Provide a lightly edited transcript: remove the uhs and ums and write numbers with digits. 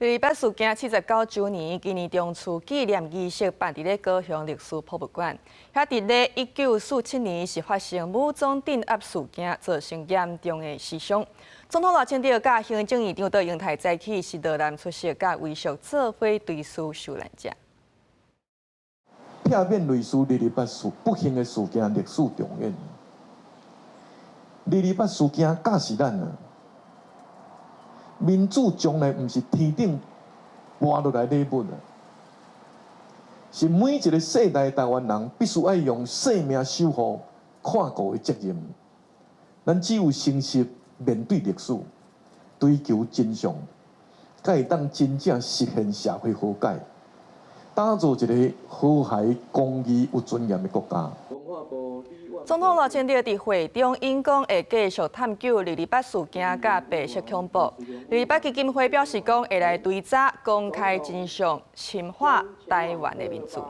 二二八事件79週年，今年中秋紀念儀式辦佇咧高雄歷史博物館。遐佇咧1947年是發生武裝鎮壓事件，造成嚴重的死傷。總統賴清德佮行政院長卓榮泰早起是落南出席，佮遺屬做伙追思受難者。避免類似二二八事不幸的事件歷史重演。二二八事件教示咱啊，民主從來毋是天頂跋落來禮物啊，是每一個世代台灣人必須愛用性命守護、看顧的責任。咱只有誠實面對歷史，追求真相，才會當真正實現社會和解，打造一個和諧、公義、有尊嚴的國家。總統賴清德佇會中演講，會繼續探究二二八事件佮白色恐怖。二二八基金會表示講，會來追查公開真相，深化台灣的民主。